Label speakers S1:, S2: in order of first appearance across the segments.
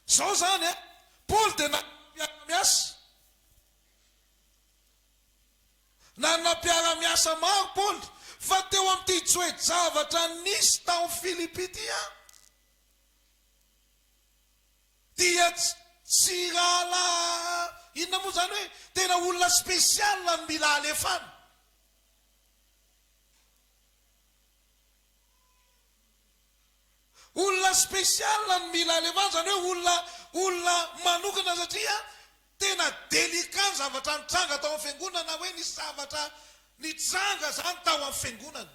S1: Izao izany an, Paoly dia nanana mpiara-miasa. Nanana mpiara-miasa maro Paoly, fa teo amin'ity toe-javatra nisy tao Filipy ity an, dia tsy rahalahy inona moa izany hoe tena olona spécial no mila alefa any. Olona spécial no mila alefa any, izany hoe olona olona manokana satria tena délicat ny zavatra nitranga tao amin'ny fiangonana na hoe nisy zavatra nitranga izany tao amin'ny fiangonana.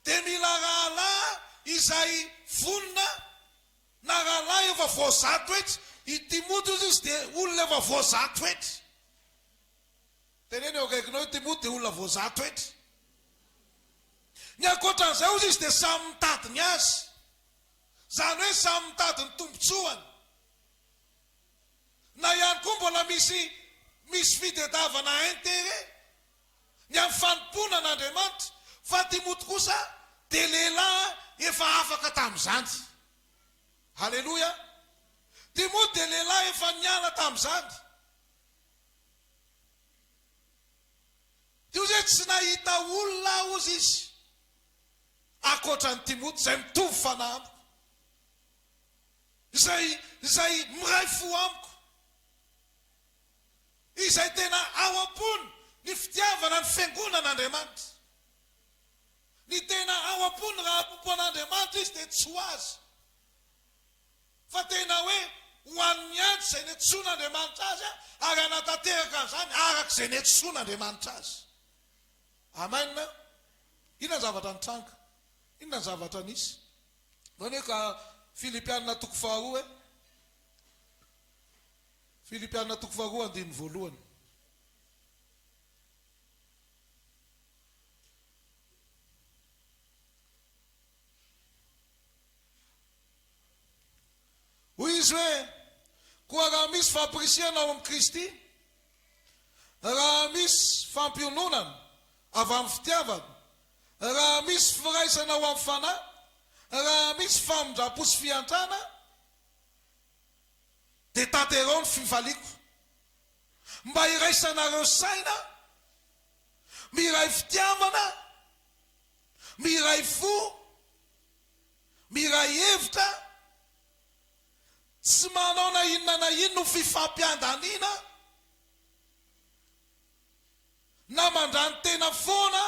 S1: Dia mila rahalahy izay vonona na rahalahy efa voazaha toetra. I Timoty hozy izy dia olona efa voazaha toetra. Teneno eo akaikinao i Timoty dia olona voazaha toetra. Ny ankoatran'izay hozy izy dia samy mitady ny azy. Izany hoe samy mitady ny tombotsoany. Na ihany koa mbola misy misy fitedavana intérêt ny amin'ny fanompoana an'Andriamanitra. Fa Timoty kosa dia lehilahy efa afaka tamin'izany. Aleloia! Timoty dia lehilahy efa niala tamin'izany. Dia hozy hoe tsy nahita olona aho hozy izy ankoatra an'i Timoty izay mitovy fanahy amiko, izay izay miray fo amiko, izay tena ao am-pony ny fitiavana ny fiangonan'Andriamanitra. Ny tena ao am-pony raha hanompo an'Andriamanitra izy dia tsy ho azy. Fa tena hoe ho an'ny antso izay niantsoan'Andriamanitra azy ary hanatanteraka an'izany araka izay niantsoan'Andriamanitra azy. Amen. Inona ny zavatra nitranga? Inona ny zavatra nisy? Izany hoe ka Filipiana toko faharoa e. Filipiana toko faharoa andininy voalohany. Hoy izy hoe, Koa raha misy fampirisihana ao amin'i Kristy, raha misy fampiononana avy amin'ny fitiavana, raha misy firaisana ao amin'ny Fanahy, raha misy famindram-po sy fiantrana, dia tanterao ny fifaliako, mba hiraisanareo saina, miray fitiavana, miray fo, Miray hevitra, tsy manao na inona na inona ho fifampiandaniana na mandrani-tena foana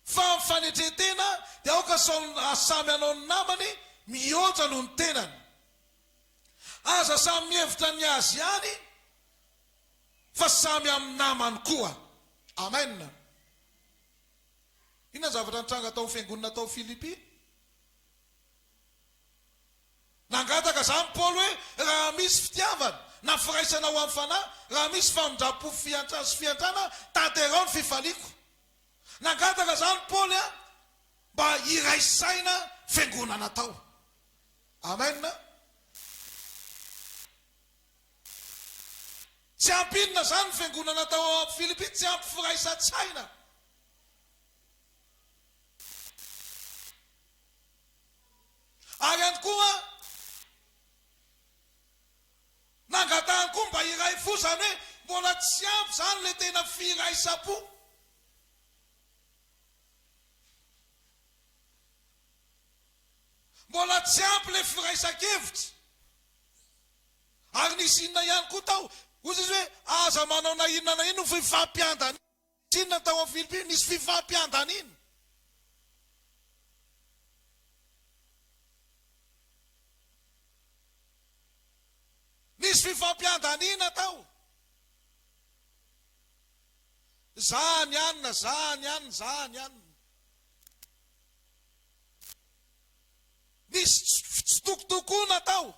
S1: fa amin'ny fanetren-tena dia aoka samy hanao ny namany mihoatra noho ny tenany. Aza samy mihevitra ny azy ihany fa samy amin'ny namany koa. Amen. Inona ny zavatra nitranga tao amin'ny fiangonana tao Filipy? Nangataka izany Paoly hoe raha misy fitiavana, na firaisana ho amin'ny fanahy, raha misy famindram-po sy fiantrana, tanterao ny fifaliako. Nangataka izany Paoly mba hiray saina fiangonana tao. Amen. Tsy ampy inona izany ny fiangonana tao Filipy? Tsy ampy firaisan-tsaina. Ary ihany koa nangatahany koa mba hiray fo, izany hoe mbola tsy ampy izany ilay tena firaisam-po. Mbola tsy ampy ilay firaisan-kevitra. Ary nisy inona ihany koa tao? Hoy izy hoe, aza manao na inona na inona ho fifampiandaniana. Nisy inona tao amin'ny Filipy? Nisy fifampiandaniana. Nisy fifampiandaniana tao. Za ny anona, za ny anona, za ny anona. Nisy fitsitokotokoana tao.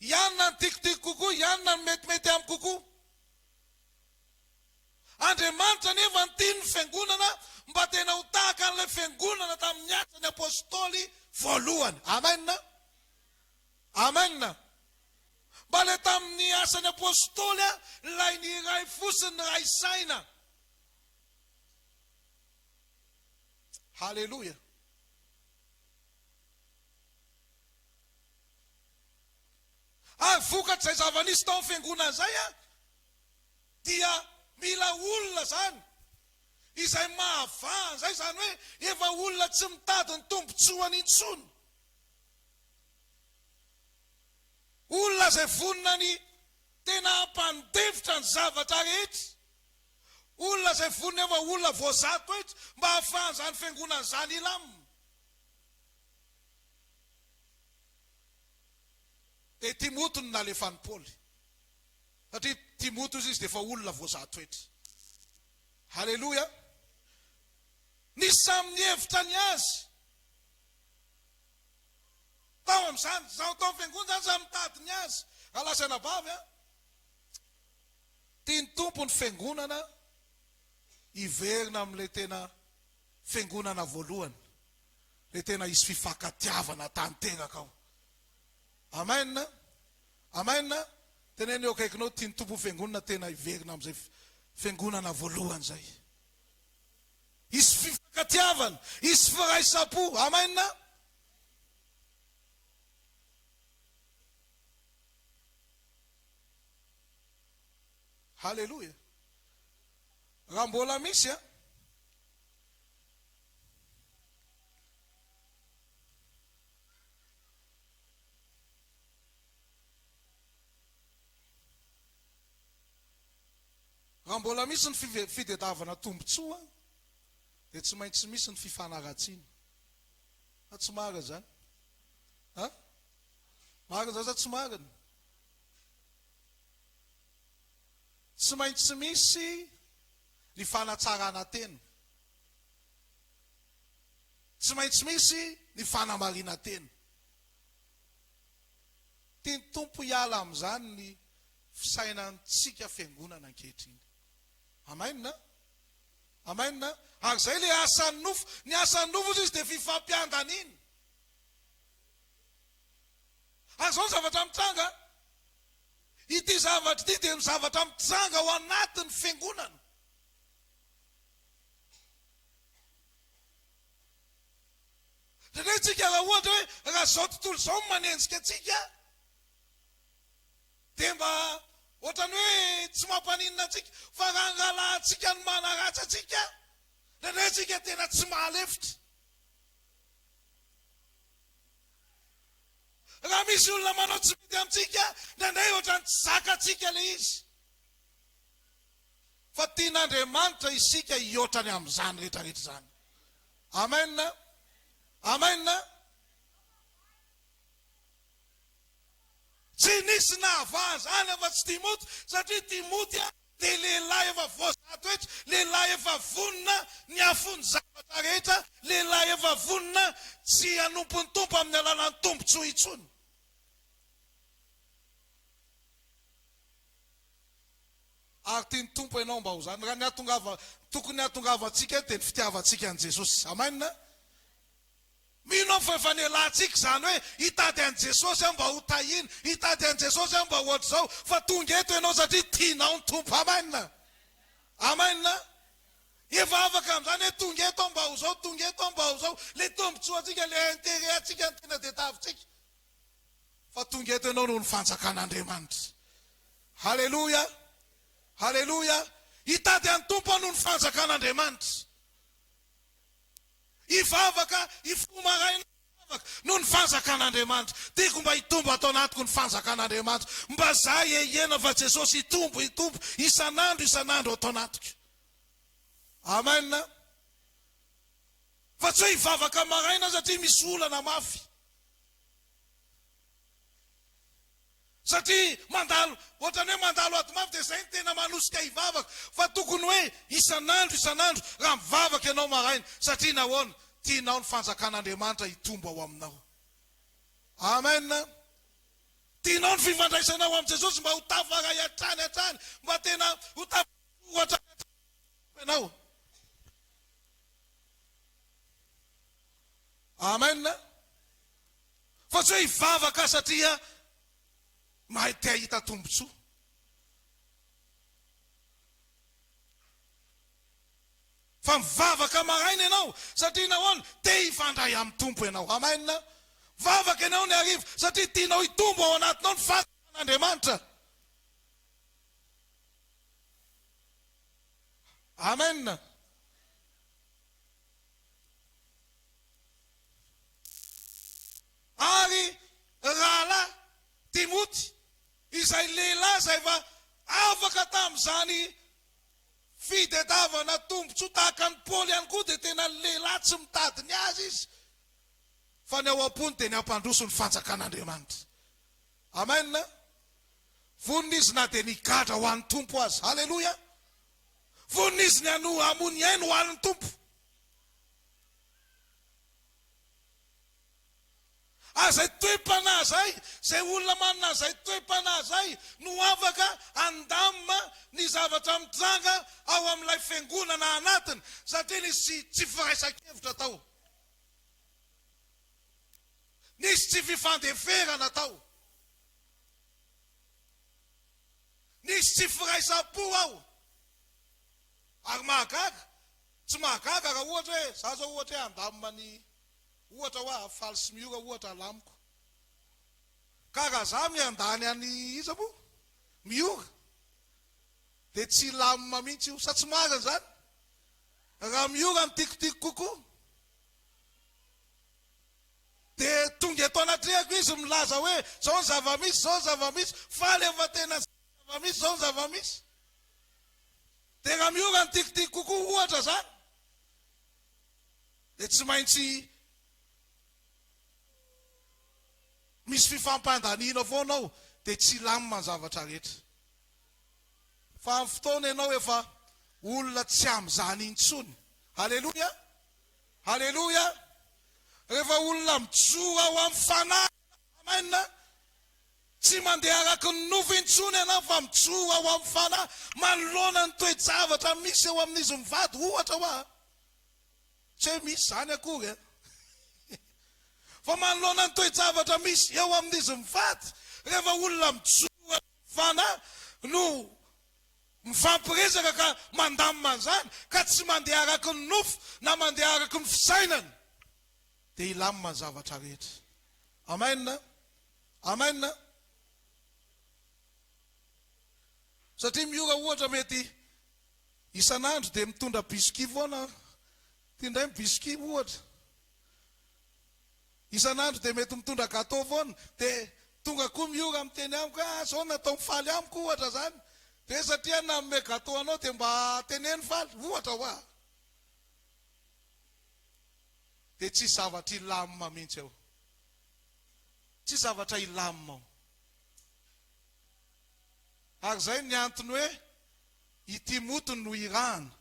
S1: Ianona no tiako kokoa, ianona no metimety amiko kokoa. Andriamanitra anefa nitia ny fiangonana mba tena ho tahaka an'ilay fiangonana tamin'ny asan'ny apostoly voalohany. Amen. Amen. Mba ilay tamin'ny asan'ny apostoly ilay niray fo sy niray saina. Haleloia. Ary vokatr'izay zava-nisy tao amin'ny fiangonana izay dia mila olona izany izay mahavaha an'izay, izany hoe efa olona tsy mitady ny tombontsoany intsony. Olona izay vonona ny tena hampandefitra ny zavatra rehetra. Olona izay vonona efa olona voazaha toetra mba hahafahan'izany fiangonana izany hilamina. Dia Timoty no nalefan'i Paoly. Satria Timoty hozy izy dia efa olona voazaha toetra. Haleloia! Nisy samy nihevitra ny azy. Tao amin'izany, zaho tao amin'ny fiangonana izany samy mitady ny azy. Rahalahy sy anabavy an! Tian'ny Tompo ny fiangonana hiverina amin'ilay tena fiangonana voalohany, ilay tena hisy fifankatiavana tanteraka ao. Amen! Amen! Teneno eo akaikinao, tian'ny Tompo ny fiangonana tena hiverina amin'izay fiangonana voalohany izay. Hisy fifankatiavana, hisy firaisam-po. Amen! Haleloia! Raha mbola misy an! Raha mbola misy ny fitediavana tombontsoa dia tsy maintsy misy ny fifanaratsiana. Sa tsy marina izany? Ha? Marina izany sa tsy marina? Tsy maintsy misy ny fanatsarana tena. Tsy maintsy misy ny fanamarinan-tena. Tian'ny Tompo hiala amin'izany ny fisainantsika fiangonana ankehitriny. Amen a! Amen a! Ary izay ilay asan'ny nofo. Ny asan'ny nofo hozy izy dia fifampiandaniana. Ary izao ny zavatra mitranga, ity zavatra ity dia ny zavatra mitranga ao anatin'ny fiangonana. Indraindray isika raha ohatra hoe raha izao tontolo izao no manenjika antsika dia mba ohatran'ny hoe tsy mampaninona antsika fa raha ny rahalahintsika no manaratsy antsika, indraindray isika tena tsy mahalefitra. Raha misy olona manao tsy mety amintsika, indraindray ohatran'ny tsy zakantsika ilay izy. Fa tian'Andriamanitra isika hihoatra ny amin'izany rehetrarehetra izany. Amen! Amen! Tsy nisy nahavaha izany afa-tsy Timoty, satria Timoty dia lehilahy efa voazaha toetra, lehilahy efa vonona ny hahafoy ny zavatra rehetra, lehilahy efa vonona tsy hanompo ny Tompo amin'ny alalan'ny tombontsoa intsony. Ary tian'ny Tompo ianao mba ho izany. Raha ny hahatongava, tokony hahatongavantsika eto dia ny fitiavantsika an'i Jesosy. Amen. Mino aho fa efa nialantsika izany hoe hitady an'i Jesosy aho mba ho tahiana, hitady an'i Jesosy aho mba ho ohatr'izao, fa tonga eto ianao satria tianao ny Tompo. Amen. Amen. Efa afaka amin'izany hoe tonga eto aho mba ho izao, tonga eto aho mba ho izao. Ilay tombontsoantsika, ilay intérêt antsika no tena tadiavintsika. Fa tonga eto ianao noho ny fanjakan'Andriamanitra. Haleloia! Haleloia! Hitady an'ny Tompo aho noho ny fanjakan'Andriamanitra. Hivavaka hifoha maraina hivavaka noho ny fanjakan'Andriamanitra. Tiako mba hitombo ato anatiko ny fanjakan'Andriamanitra. Mba za hiahiana fa Jesosy hitombo hitombo isan'andro isan'andro ato anatiko. Amen. Fa tsy hoe hivavaka maraina satria misy olana mafy. Satria mandalo, ohatran'ny hoe mandalo ady mafy dia izay no tena manosika hivavaka. Fa tokony hoe isan'andro isan'andro raha mivavaka ianao maraina. Satria nahoana? Tianao ny fanjakan'Andriamanitra hitombo ao aminao. Amen. Tianao ny fifandraisanao amin'i Jesosy mba ho tafaray hatrany hatrany, mba tena ho tafajoro hatrany hatrany ianao. Amen. Fa tsy hoe hivavaka satria mahay te hahita tombontsoa. Fa mivavaka maraina ianao satria nahoana? Te hifandray amin'ny Tompo ianao. Amen. Mivavaka ianao ny hariva satria tianao hitombo ao anatinao ny fanjakan'Andriamanitra. an'Andriamanitra. Amen. Ary rahalahy Timoty, izay lehilahy izay efa afaka tamin'izany fitadiavana tombontsoa tahaka an'i Paoly ihany koa, dia tena lehilahy tsy mitady ny azy izy, fa ny ao am-pony dia ny hampandroso ny fanjakan'Andriamanitra. Amen. Vonona izy na dia nigadra ho an'ny Tompo aza. Aleloia. Vonona izy ny hamoy ny ainy ho an'ny Tompo. Ary izay toe-panahy izay, izay olona manana an'izay toe-panahy izay no afaka handamina ny zavatra mitranga ao amin'ilay fiangonana anatiny, satria nisy tsy firaisan-kevitra tao. Nisy tsy fifandeferana tao. Nisy tsy firaisam-po ao. Ary mahagaga, tsy mahagaga raha ohatra hoe, za zao ohatra hoe handamina ny, ohatra hoa Faly sy Miora ohatra alamiko. Ka raha za miandany an'i iza moa? Miora. Dia tsy hilamina mihitsy io. Sa tsy marina izany? Raha Miora no tiako kokoa. Dia tonga eto anatrehako izy milaza hoe izao ny zava-misy, izao ny zava-misy, faly efa tena zava-misy, izao ny zava-misy. Dia raha miora ny tiako kokoa ohatra izany, dia tsy maintsy misy fifampandaniana foana ao, dia tsy hilamina ny zavatra rehetra. Fa amin'ny fotoana ianao efa olona tsy amin'izany intsony. Aleloia! Aleloia! Rehefa olona mijoro ao amin'ny Fanahy ianao, amen, tsy mandeha araka ny nofo intsony ianao fa mijoro ao amin'ny Fanahy manoloana ny toe-javatra misy eo amin'izy mivady, ohatra hoa, tsy hoe misy izany akory an, fa manoloana ny toe-javatra misy eo amin'izy mivady, rehefa olona mijoro ao amin'ny Fanahy no Mifampiresaka ka mandamina an'izany ka tsy mandeha araky ny nofo na mandeha araky ny fisainana dia hilamina ny zavatra rehetra. Amen. Amen. Satria miora ohatra mety isan'andro dia mitondra biscuit foana, ity indray ny biscuit ohatra. Isan'andro dia mety mitondra gateau foana dia tonga koa Miora miteny amiko hoe ah zao natao mifaly amiko ohatra zany dia hoe satria nanome gateau anao dia mba teneno faly ohatra hoa dia tsisy zavatra hilamina mihitsy ao tsisy zavatra hilamina ao ary zay ny antony hoe i Timoty no irahana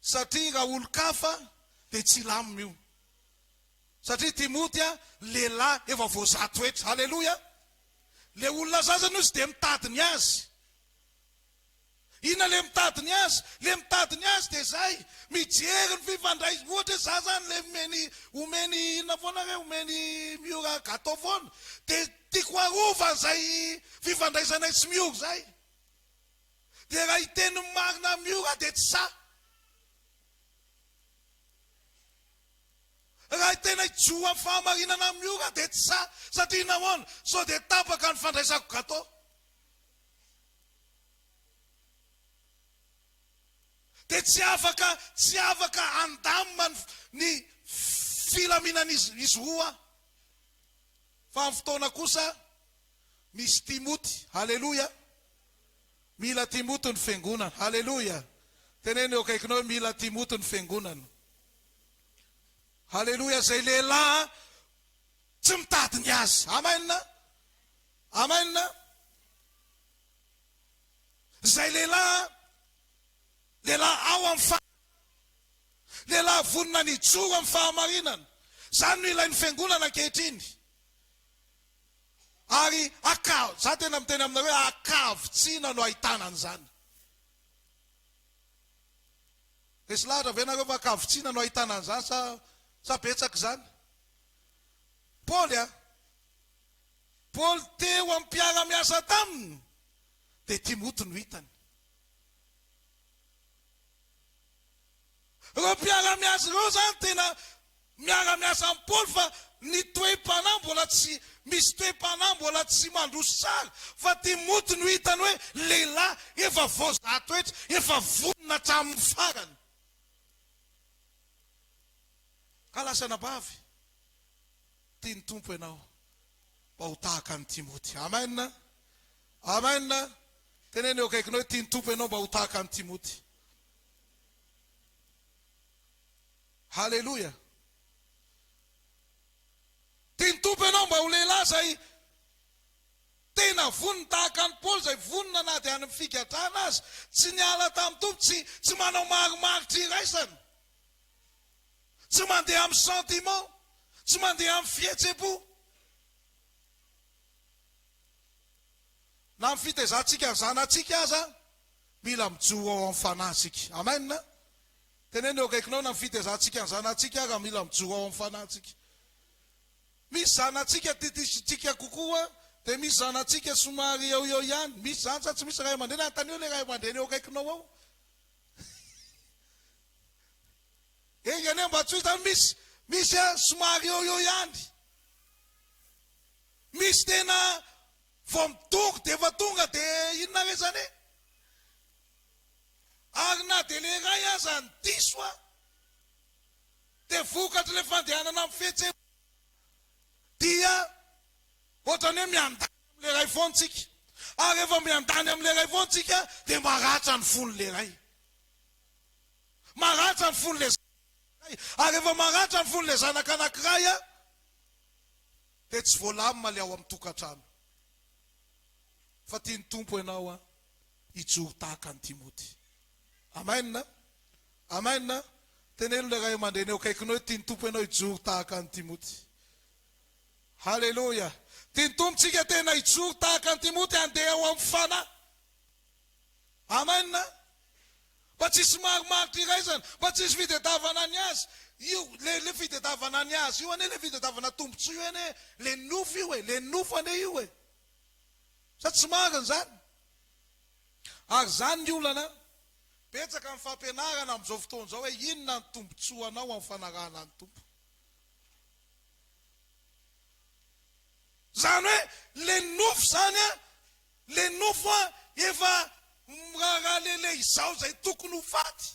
S1: Satria raha olon-kafa dia tsy hilamina io. Satria Timoty lehilahy efa voazaha toetra. Aleloia! Le olona sasany ozy dia mitady ny azy. Inona le mitady ny azy? Le mitady ny azy dia zay, mijery ny fifandraisana, ohatra hoe za zany le omeny, omeny inona foana re, omeny Miora gateau foana, dia tiako harovana izay fifandraisanay sy Miora izay. Dia raha hiteny ny marina amin'io aho dia tsy sahy. Raha tena hijoro amin'ny fahamarinana amin'io aho dia tsy sahy. Satria nahoana? Sao dia tapaka ny fandraisako gateau. Dia tsy afaka, tsy afaka handamina ny filaminan'izy izy roa aho. Fa amin'ny fotoana kosa misy Timoty. Haleloia. Mila Timoty ny fiangonana. Haleloia! Teneno eo akaikinao hoe mila Timoty ny fiangonana. Haleloia! Izay lehilahy tsy mitady ny azy. Amen! Amen! Izay lehilahy, lehilahy ao amin'ny fa lehilahy vonona ny hijoro amin'ny fahamarinana. Izany no ilain'ny fiangonana ankehitriny. Ary aka, za tena miteny aminareo hoe akavitsiana no ahitana an'izany. Resy lahatra ve nareo fa akavitsiana no ahitana an'izany sa sa betsaka izany? Paoly a! Paoly teo amin'ny mpiara-miasa taminy dia Timoty no hitany. Ireo mpiara-miasa ireo izany tena Miara-miasa amin'i Paoly fa ny toe-panahy mbola tsy. Misy toe-panahy mbola tsy mandroso tsara fa Timoty no hitany hoe lehilahy efa voazaha toetra, efa vonona hatramin'ny farany. Ka lasa anabavy, tian'ny Tompo ianao mba ho tahaka an'i Timoty. Amen! Amen! Teneno eo akaikinao hoe tian'ny Tompo ianao mba ho tahaka an'i Timoty. Haleloia! Tian'ny Tompo ianao mba ho lehilahy izay tena vonona tahaka an'i Paoly izay vonona na dia any amin'ny figadrana aza, tsy niala tamin'ny Tompo, tsy tsy manao marimaritra iraisana, tsy mandeha amin'ny sentiment, tsy mandeha amin'ny fihetsem-po. Na amin'ny fitaizantsika ny zanatsika aza, mila mijoro ao amin'ny fanahy isika. Amen. Teneno eo akaikinao na ny fitaizantsika ny zanatsika ara mila mijoro ao amin'ny fanahintsika. Misy zanatsika titisintsika kokoa dia misy zanatsika somary eo eo ihany. Misy izany sa tsy misy ray aman-dreny? Anontanio ilay ray aman-dreny eo akaikinao ao. Enga anie mba tsy ho izany misy misy somary eo eo ihany. Misy tena vao midongy dia efa tonga dia inona re izany e? Ary na dia ilay iray aza ny diso a, dia vokatr'ilay fandehanana amin'ny fihetseham-po dia ohatran'ny hoe miandany amin'ilay iray foana isika. Ary rehefa miandany amin'ilay iray foana isika dia maratra ny fon'ilay iray. Maratra ny fon'ilay zanaka anankiray. Ary rehefa maratra ny fon'ilay zanaka anankiray a, dia tsy voalamina ilay ao amin'ny tokantrano. Fa tian'ny Tompo ianao a. hijoro tahaka an'i Timoty. Amen! Amen! Teneno ilay ray aman-dreny eo akaikinao hoe tian'ny Tompo ianao hijoro tahaka an'i Timoty. Haleloia! Tian'ny Tompo tsika tena hijoro tahaka an'i Timoty handeha ao amin'ny fanahy. Amen! Mba tsisy marimaritra iraisana, mba tsisy fitadiavana ny azy. Io, le, le fitadiavana ny azy io anie, le fitadiavana tombontsoa io anie, le nofo io e, le nofo anie io e. Sa tsy marina izany? Ary izany ny olana, betsaka ny fampianarana amin'izao fotoana izao hoe inona ny tombotsoanao amin'ny fanarahana ny Tompo. Izany hoe le nofo izany an, le nofo an efa miraharaha lele izao izay tokony ho faty.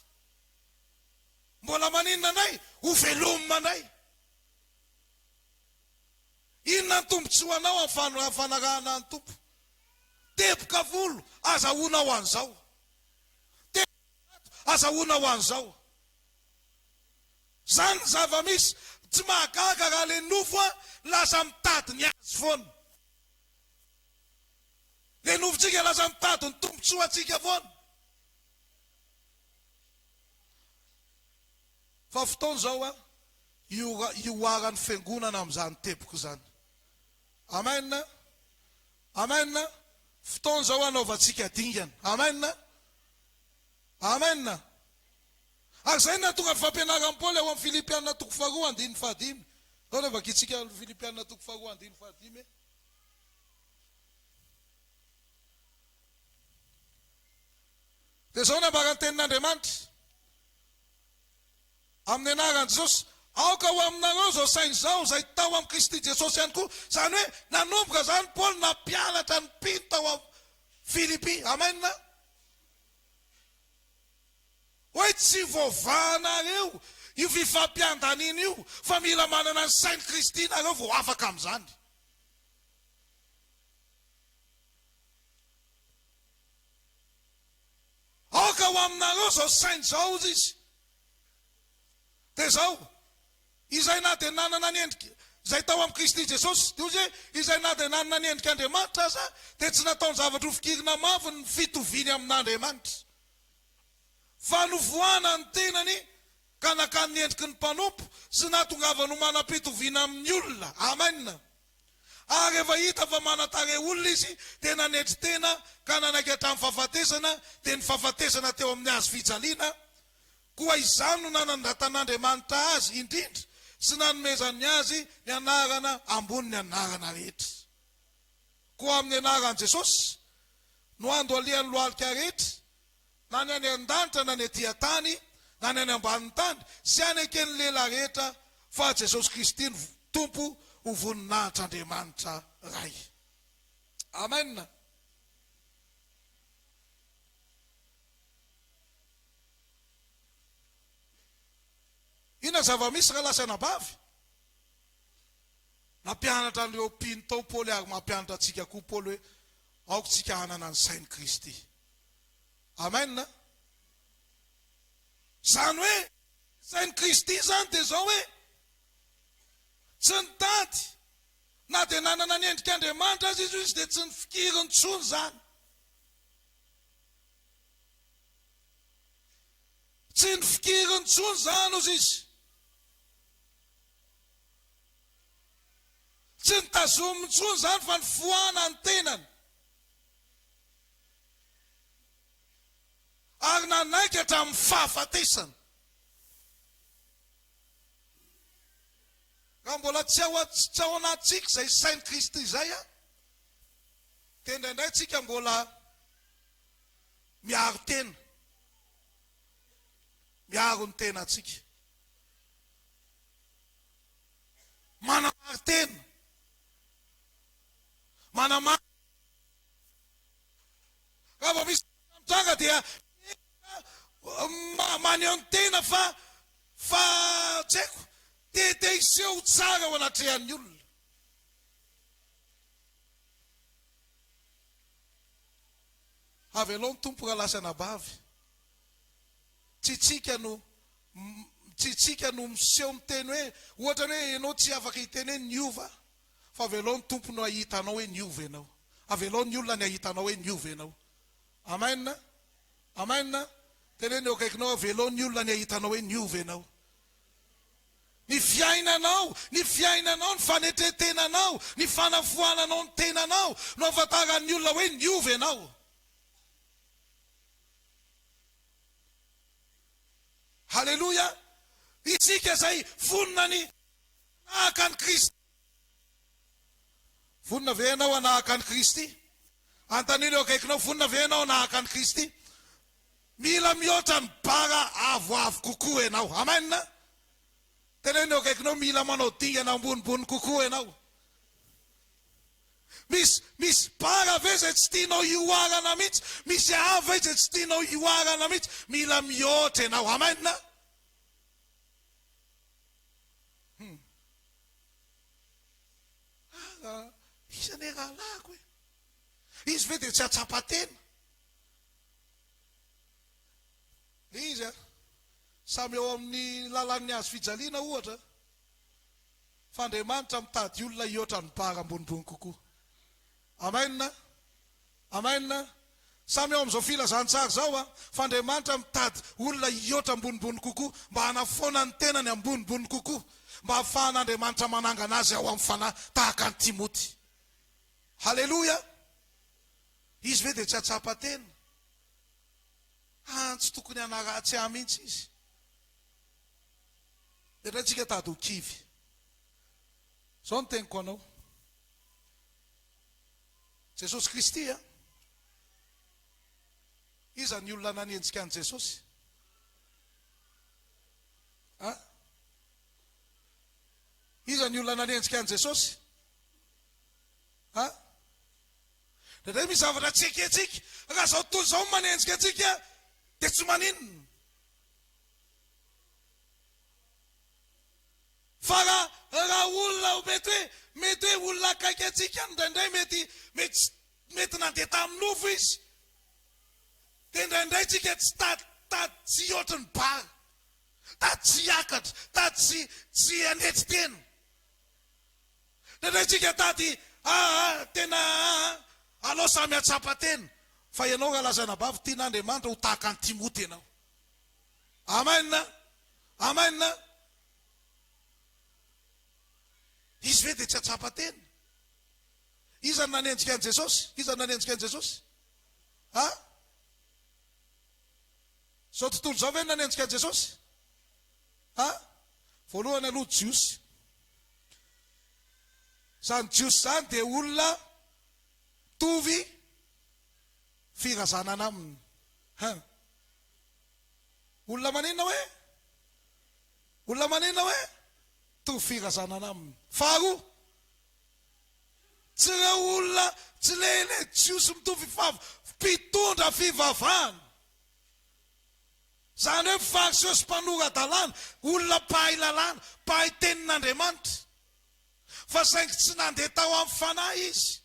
S1: Mbola maninona indray? Ho velomina indray. Inona ny tombotsoanao amin'ny fanarahana ny Tompo? Teboka volo azahoanao an'izao. Teboka vato azahoanao an'izao. Izany ny zava-misy. Tsy mahagaga raha ilay nofo lasa mitady ny azy foana. Ilay nofontsika lasa mitady ny tombotsoantsika foana. Fa fotoana izao an, hihoaran'ny fiangonana amin'izany teboka izany. Amen. Amen. Fotoana izao hanaovantsika dingana. Amen. Amen. Ary izay no nahatonga ny fampianaran'i Paoly ao amin'ny Filipiana toko faharoa andininy fahadimy. Ndao re vakintsika Filipiana toko faharoa andininy fahadimy e. Dia izao no ambaran'ny tenin'Andriamanitra. Amin'ny anaran'i Jesosy, aoka ho aminareo izao saina izao, izay tao amin'i Kristy Jesosy ihany koa. Izany hoe, nanomboka izany Paoly nampianatra ny mpino tao amin'ny Filipy. Amen. Hoe tsy voavahanareo io fifampiandaniana io, fa mila manana ny sain'i Kristy nareo vao afaka amin'izany. Aoka ho aminareo izao saina izao, hozy izy. Dia izao, izay na dia nanana ny endrika, izay tao amin'i Kristy Jesosy, dia hozy hoe, izay na dia nanana ny endrik'Andriamanitra aza, dia tsy nataony zavatra ho fikirina mafy ny fitoviany amin'Andriamanitra. Fa nofohana ny tenany ka nakany ny endriky ny mpanompo sy nahatongavany ho manam-pitoviana amin'ny olona. Amen. Ary rehefa hita fa manan-tarehy olona izy, dia nanetry tena ka nanaiky hatramin'ny fahafatesana, dia ny fahafatesana teo amin'ny hazo fijaliana. Koa izany no nanandratan'Andriamanitra azy indrindra sy nanomezany azy ny anarana ambonin'ny anarana rehetra. Koa amin'ny anaran'i Jesosy no andohalihan'ny lohalika rehetra, na ny any an-danitra na ny ety an-tany na ny any ambanin'ny tany, sy haneken'ny lehilahy rehetra fa Jesosy Kristy no Tompo ho voninahitr'Andriamanitra. Ray. Amen. Inona zava-misy rahalahy sy anabavy? Nampianatra an'ireo mpino tao Paoly ary mampianatra antsika koa Paoly hoe aoka isika hanana ny sain'i Kristy. Amen. Izany hoe sain'i Kristy izany dia izao hoe tsy nitady na dia nanana ny endrik'Andriamanitra aza izy izy dia tsy nifikiriny intsony izany. Tsy nifikiriny intsony izany hozy izy. Tsy nitazominy intsony izany fa nifohana ny tenany. Ary nanaiky hatramin'ny fahafatesana. Raha mbola tsy ao tsy ao anatintsika izay sain'i Kristy izay an, dia indraindray tsika mbola miaro tena. Miaro ny tenantsika. Manamari-tena. Manamari. Raha vao misy mitranga dia maneho ny tena fa fa tsy haiko te te hiseho tsara eo anatrehan'ny olona. Avelao ny Tompo rahalahy sy anabavy. Tsy tsika no tsy tsika no miseho miteny hoe ohatra ny hoe ianao tsy afaka hiteny hoe niova fa avelao ny Tompo no hahita anao hoe niova ianao. Avelao ny olona ny hahita anao hoe niova ianao. Amen. Amen. Teneno eo akaikinao avelao ny olona ny hahita anao hoe niova ianao. Ny fiainanao, ny fiainanao, ny fanetren-tenanao, ny fanafoananao ny tenanao no ahafantaran'ny olona hoe niova ianao. Haleloia! Isika izay vonona ny hanahaka an'i Kristy. Vonona ve ianao hanahaka an'i Kristy? Anontanio ireo akaikinao, vonona ve ianao hanahaka an'i Kristy? Mila mihoatra ny bara avoavo kokoa ianao. Amen! Teneno eo akaikinao, mila manao dingana ambonimbony kokoa ianao. Misy, misy bara ve izay tsy tianao hihoarana mihitsy? Misy avo ve izay tsy tianao hihoarana mihitsy? Mila mihoatra ianao. Amen! Hum. Ah, iza anie rahalahiko e? Izy ve dia tsy hahatsapa tena? Le izy a, samy eo amin'ny lalan'ny hazo fijaliana ohatra, fa Andriamanitra mitady olona hihoatra ny bara ambonimbony kokoa. Amen! Amen! Samy eo amin'izao filazantsara izao a, fa Andriamanitra mitady olona hihoatra ambonimbony kokoa mba hanafoana ny tenany ambonimbony kokoa, mba hahafahan'Andriamanitra manangana azy ao amin'ny fanahy tahaka an'i Timoty. Haleloia! Izy ve dia tsy hahatsapa tena? Haa tsy tokony hanaratsy ahy mihitsy izy. Indraindray tsika tady ho kivy. Izao no teniko anao. Jesosy Kristy a. Iza ny olona nanenjika an'i Jesosy? A? Iza ny olona nanenjika an'i Jesosy? A? Indraindray misy zavatra tsy ekentsika. Raha izao tontolo izao no manenjika antsika dia tsy maninona. Fa raha raha olona mety hoe mety hoe olona akaiky antsika indraindray mety mety mety nandeha tamin'ny nofo izy. Dia indraindray tsika tsy tady tady tsy hihoatry ny bara. Tady tsy hiakatra, tady tsy tsy hanetry tena. Indraindray tsika tady aa tena aa alao samy hatsapa tena fa ianao rahalahy sy anabavy tian'Andriamanitra ho tahaka an'i Timoty ianao. Amen! Amen! Izy ve dia tsy hatsapa tena? Iza no nanenjika an'i Jesosy? Iza no nanenjika an'i Jesosy? Ha? Izao tontolo izao ve no nanenjika an'i Jesosy? Ha? Voalohany aloha Jiosy. Izany Jiosy izany dia olona mitovy firazanana aminy. Ha. Olona maninona hoe? Olona maninona hoe? Mitovy firazanana aminy. Faharoa, Tsy ireo olona, tsy le le Jiosy mitovy fav mpitondra fivavahana. Izany hoe Fariseo sy mpanora-dalàna, olona mpahay lalàna, mpahay tenin'Andriamanitra. Fa saingy tsy nandeha tao amin'ny Fanahy izy.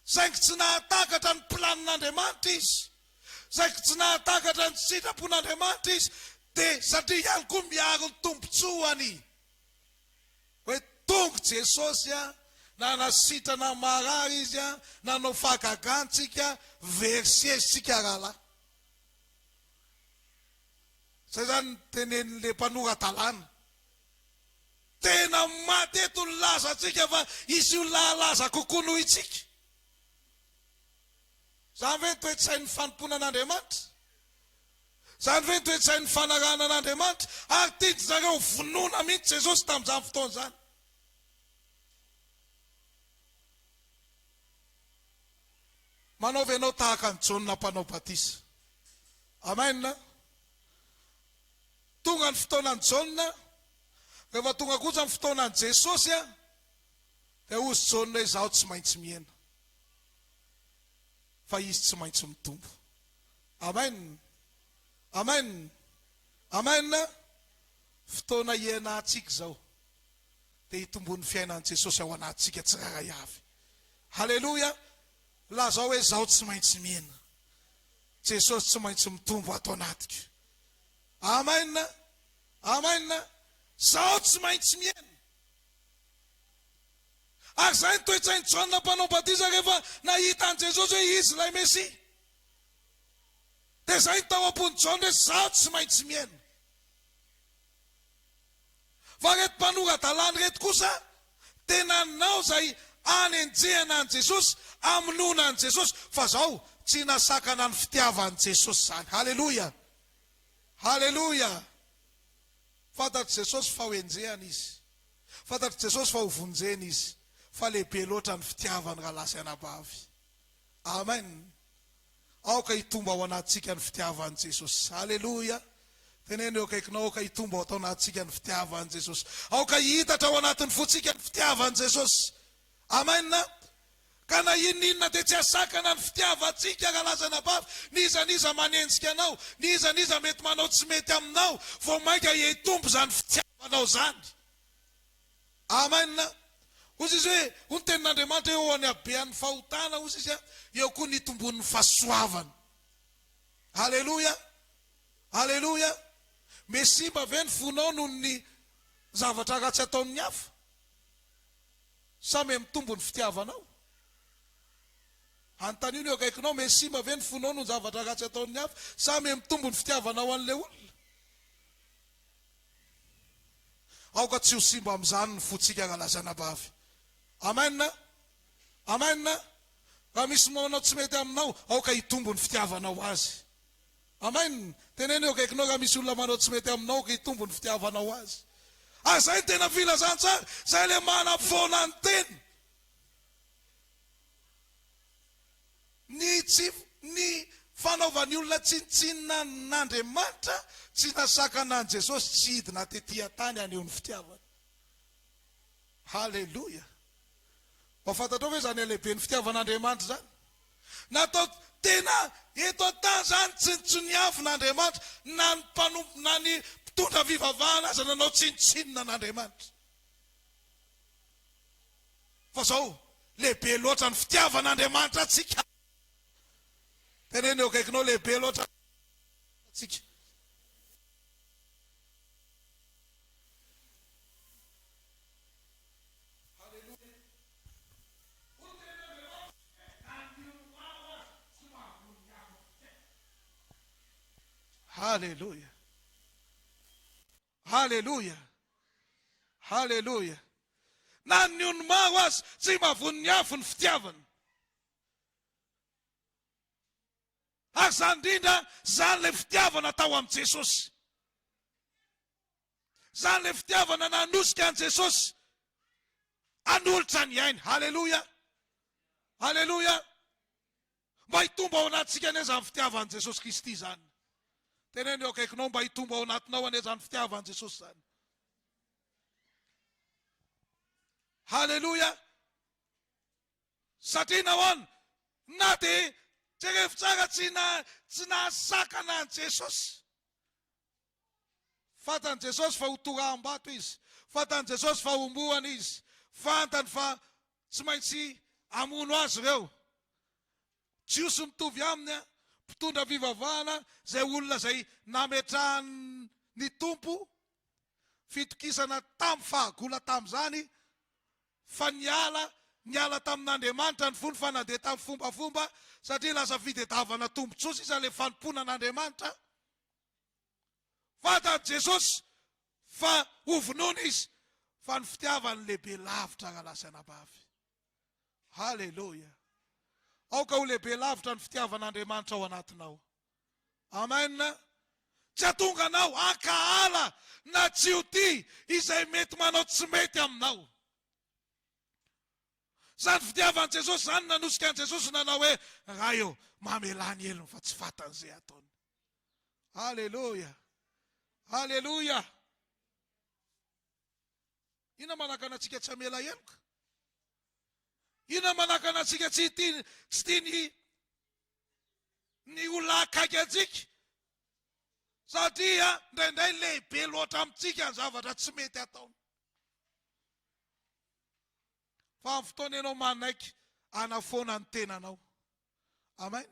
S1: Saingy tsy nahatakatra ny planin'Andriamanitra izy. Saingy tsy nahatakatra ny sitrapon'Andriamanitra izy. Dia satria ihany koa miaro ny tombontsoany. Hoe tonga Jesosy a, nanasitrana marary Izy a, nanao fahagagana tsika, very seza tsika rahalahy. Zay zany ny tenenin'le mpanora-dalàna. Tena maty eto ny lazantsika fa hisy olona halaza kokoa noho itsika. Zany ve ny toe-tsain'ny fanompoana an'Andriamanitra? Izany ve ny toe-tsain'ny fanarahana an'Andriamanitra? Ary tian-dry zareo ho vonoina mihitsy Jesosy tamin'izany fotoana izany. Manao ve ianao tahaka an'i Jaona Mpanao Batisa? Amen. Tonga ny fotoanan'i Jaona, rehefa tonga kosa ny fotoanan'i Jesosy, dia hozy Jaona hoe izaho tsy maintsy mihena, fa izy tsy maintsy mitombo. Amen! Amen! Amen! Fotoana hiainantsika izao dia hitomboan'ny fiainan'i Jesosy ao anatintsika tsirairay avy. Haleloia! Lazao hoe izaho tsy maintsy mihena. Jesosy tsy maintsy mitombo ato anatiko. Amen! Amen! Izaho tsy maintsy mihena. Ary izay ny toe-tsain'i Jaona mpanao batisa rehefa nahita an'i Jesosy hoe izy ilay Mesia. Dia izay no tao am-pon'i Jaona hoe izaho tsy maintsy miaina. Fa ireto mpanora-dalàna ireto kosa dia nanao izay hanenjehana an'i Jesosy, hamonoana an'i Jesosy. Fa izao, tsy nasakana ny fitiavan'i Jesosy izany. Haleloia! Haleloia! Fantatr'i Jesosy fa hoenjehana izy. Fantatr'i Jesosy fa hovonjena izy. Fa lehibe loatra ny fitiavany rahalahy sy anabavy. Amen! Aoka hitombo ao anatintsika ny fitiavan'i Jesosy. Aleloia! Teneno eo akaikinao, aoka hitombo ato anatintsika ny fitiavan'i Jesosy. Aoka hihitatra ao anatin'ny fontsika ny fitiavan'i Jesosy. Amen! Ka na inona inona dia tsy hahasakana ny fitiavantsika rahalahy sy anabavy. N'iza n'iza manenjika anao, n'iza n'iza mety manao tsy mety aminao, vao mainka hitombo izany fitiavanao izany. Amen! Hoy izy hoe, hoy ny tenin'Andriamanitra hoe, eo ny habean'ny fahotana, hoy izy, eo koa ny hitomboan'ny fahasoavana. Aleloia! Aleloia! Mesimba ve ny fonao noho ny zavatra ratsy ataon'ny hafa? Sa mihamitombo ny fitiavanao? Anontanio ny eo akaikinao, Mesimba ve ny fonao noho ny zavatra ratsy ataon'ny hafa? Sa mihamitombo ny fitiavanao an'ilay olona? Aoka tsy ho simba amin'izany ny fontsika rahalahy sy anabavy. Amen! Amen! Raha misy manao tsy mety aminao, aoka hitombo ny fitiavanao azy. Amen! Teneno eo akaikinao raha misy olona manao tsy mety aminao, aoka hitombo ny fitiavanao azy. Ary izay no tena filazantsara, izay ilay manafoana ny tena. Ny tsy ny fanaovan'ny olona tsinontsinona an'Andriamanitra tsy nasakana an'i Jesosy tsy hidina tety an-tany haneho ny fitiavany. Haleloia! Mba fantatrao ve izany halehiben'ny fitiavan'Andriamanitra izany? Natao tena eto an-tany izany tsinontsiniavina Andriamanitra, na ny mpanompo na ny mpitondra fivavahana aza nanao tsinontsinona an'Andriamanitra. Fa zao, lehibe loatra ny fitiavan'Andriamanitra antsika. Teneno eo akaikinao, lehibe loatra antsika. Haleloia. Haleloia. Haleloia. Na ny ony maro aza tsy mahavono ny afo ny fitiavana. Ary izany indrindra, izany ilay fitiavana tao amin'i Jesosy. Izany ilay fitiavana nanosika an'i Jesosy hanolotra ny ainy. Haleloia. Haleloia. Mba hitombo ao anatintsika anie izany fitiavan'i Jesosy Kristy izany. Teneno eo akaikinao mba hitombo ao anatinao anie izany fitiavan'i Jesosy izany. Haleloia! Satria nahoana? Na dia, jerevo tsara, tsy na, tsy nahasakana an'i Jesosy. Fantan'i Jesosy fa ho toraham-bato izy. Fantan'i Jesosy fa hombohana izy. Fantany fa tsy maintsy hamono azy ireo. Jiosy mitovy aminy, mpitondra fivavahana, izay olona izay nametrahan'ny Tompo fitokisana tamin'ny fahagola tamin'izany, fa niala niala tamin'Andriamanitra ny fony fa nandeha tamin'ny fombafomba satria lasa fitedavana tombontsoa sisa ilay fanompoana an'Andriamanitra. Fantan'i Jesosy fa hovonoina izy fa ny fitiavany lehibe lavitra rahalahy sy anabavy. Haleloia! Aoka ho lehibe lavitra ny fitiavan'Andriamanitra ao anatinao. Amen! Tsy hahatonga anao hankahala na tsy ho tia izay mety manao tsy mety aminao. Izany fitiavan'i Jesosy izany nanosika an'i Jesosy nanao hoe, Ray ô, mamelà ny helony fa tsy fantany izay ataony. Aleloia! Aleloia! Inona manakana antsika tsy hamela heloka? Inona manakana antsika tsy tia tsy tia ny ny olona akaiky antsika? Satria indraindray lehibe loatra amintsika ny zavatra tsy mety ataony. Fa amin'ny fotoana ianao manaiky hanafoana ny tenanao. Amen.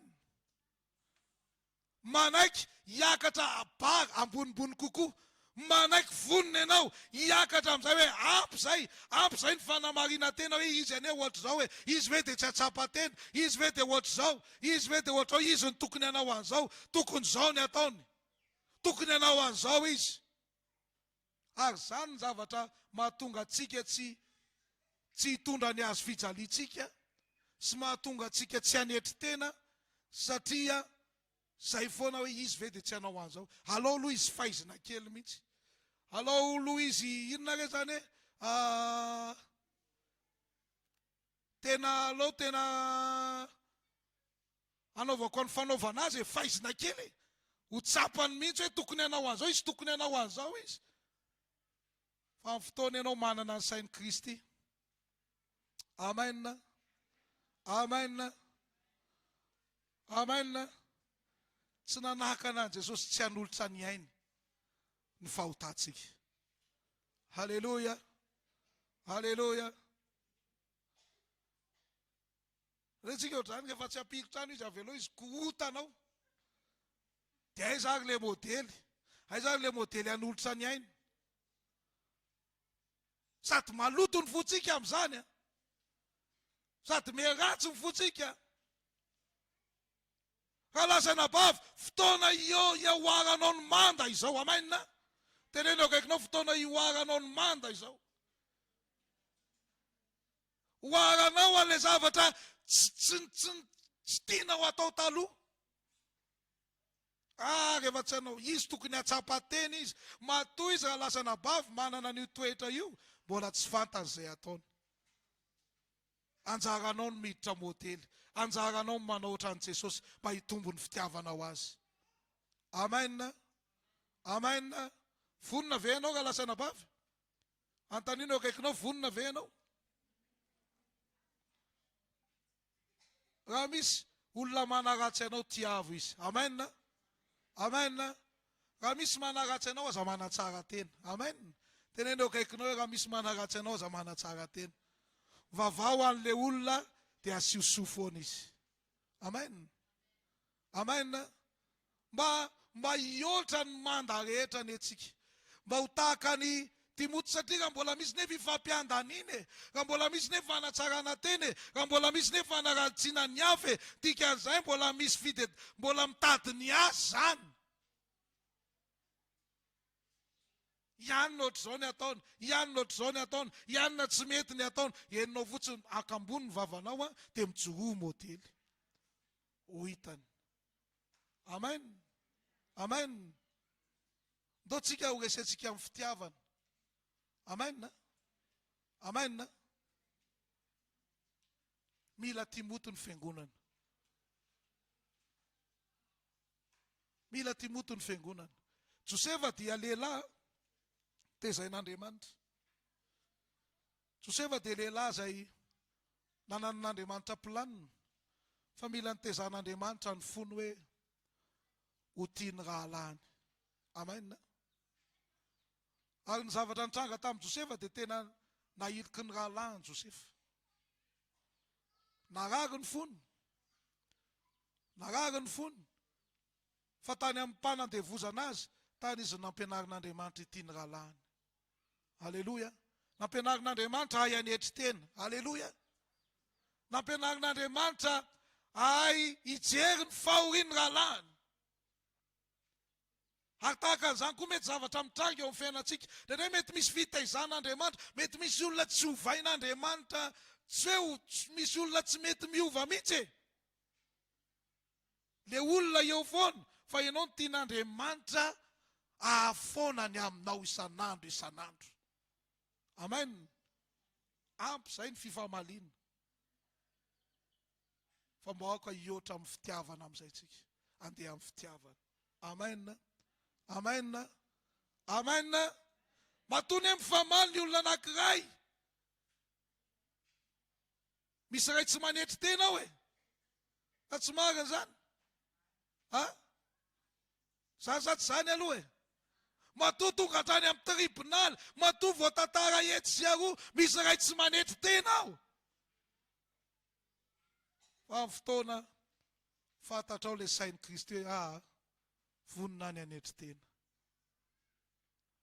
S1: Manaiky hiakatra bar ambonimbony kokoa. Manaiky vonona ianao hiakatra amin'izay hoe ampy izay, ampy izay ny fanamarinan-tena hoe izy anie ohatr'izao e, izy ve dia tsy hahatsapa tena, izy ve dia ohatr'izao, izy ve dia ohatr'izao, izy no tokony hanao an'izao, tokony izao ny ataony, tokony hanao an'izao izy. Ary izany ny zavatra mahatonga antsika tsy tsy hitondra ny hazo fijaliantsika sy mahatonga antsika tsy hanetry tena satria zay foana hoe izy ve dia tsy hanao an'izao. Alao aloha izy faizina kely mihitsy. Alao aloha izy inona re zany e? Tena alao tena Anaovako ny fanaovana azy e, faizina kely e. Ho tsapany mihitsy hoe tokony hanao an'izao izy, tokony hanao an'izao izy. Fa amin'ny fotoana ianao manana ny sain'i Kristy. Amen. Amen. Amen. Tsy nanakana an'i Jesosy tsy hanolotra ny ainy ny fahotantsika. Haleloia. Haleloia. Rentsika ohatr'izany rehefa tsy ampiko trano izy avelao izy korontana ao. Dia aiza ary le modely? Aiza ary le modely hanolotra ny ainy? Sady maloto ny fontsika amin'izany an. Sady miharatsy ny fontsika. Rahalahy sy anabavy, fotoana hihoaranao ny manda izao. Amen. Teneno eo akaikinao fotoana hihoaranao ny manda izao. Oharanao an'ilay zavatra tsy tsy tsy tsy tianao atao taloha. Ah, rehefa tsy hanao, izy tokony hahatsapa tena izy. Matoa izy raha lasa anabavy manana an'io toetra io, mbola tsy fantany izay ataony. Anjaranao ny miditra modely, anjaranao ny manao ohatran'i Jesosy mba hitombo ny fitiavanao azy. Amen. Amen. Vonona ve ianao raha lasa anabavy? Antanio ny eo akaikinao, vonona ve ianao? Raha misy olona manaratsy anao, tiavo izy. Amen. Amen. Raha misy manaratsy anao, aza manatsara tena. Amen. Teneno eo akaikinao hoe raha misy manaratsy anao, aza manatsara tena. Vavaho an'ilay olona dia asio soa foana izy. Amen. Amen. Mba mba hihoatra ny manda rehetra anie tsika. Mba ho tahaka an'i Timoty satria raha mbola misy nefa ifampiandaniana e, raha mbola misy nefa fanatsarana tena e, raha mbola misy nefa fanaratsiana ny hafa e, dikan'izay mbola misy fide mbola mitady ny azy zany. Ianona ohatr'izao ny ataony, ianona ohatr'izao ny ataony, ianona tsy mety ny ataony. Henonao fotsiny akambony ny vavanao an, dia mijoroa ho modely. Ho hitany. Amen. Amen. Ndao tsika ho resentsika amin'ny fitiavana. Amen. Amen. Mila Timoty ny fiangonana. Mila Timoty ny fiangonana. Josefa dia lehilahy tezain'Andriamanitra. Josefa dia lehilahy izay. Nananan'Andriamanitra planina fa mila nitezan'Andriamanitra ny fony hoe ho tia ny rahalahiny. Amen. Ary ny zavatra nitranga tamin'i Josefa dia tena nahiliky ny rahalahiny Josefa. Narary ny fony. Narary ny fony. Fa tany amin'ny mpanandevozana azy, tany izy nampianarin'Andriamanitra hitia ny rahalahiny. Aleloia. Nampianarin'Andriamanitra hahay hanetry tena. Aleloia. Nampianarin'Andriamanitra hahay hijery ny fahorian'ny rahalahiny. Ary tahaka an'izany koa mety zavatra mitranga eo amin'ny fiainantsika. Indraindray mety misy fitaizan'Andriamanitra, mety misy olona tsy ovain'Andriamanitra, tsy hoe misy olona tsy mety miova mihitsy e. Le olona eo foana fa ianao no tian'Andriamanitra ahafoana ny aminao isan'andro isan'andro. Amen. Ampy izay ny fifamaliana. Fa mba aoka hihoatra amin'ny fitiavana amin'izay tsika. Andeha amin'ny fitiavana. Amen. Amen. Amen. Matoa ne mifamaly ny olona anankiray. Misy iray tsy manetry tena ao e! Sa tsy marina izany? A? Zany sa tsy zany aloha e? Matoa tonga hatrany amin'ny tribonaly, matoa voatantara etsy sy aroa, misy iray tsy manetry tena ao. Fa amin'ny fotoana fantatrao ilay sain'i Kristy hoe aa, vonona ny hanetry tena.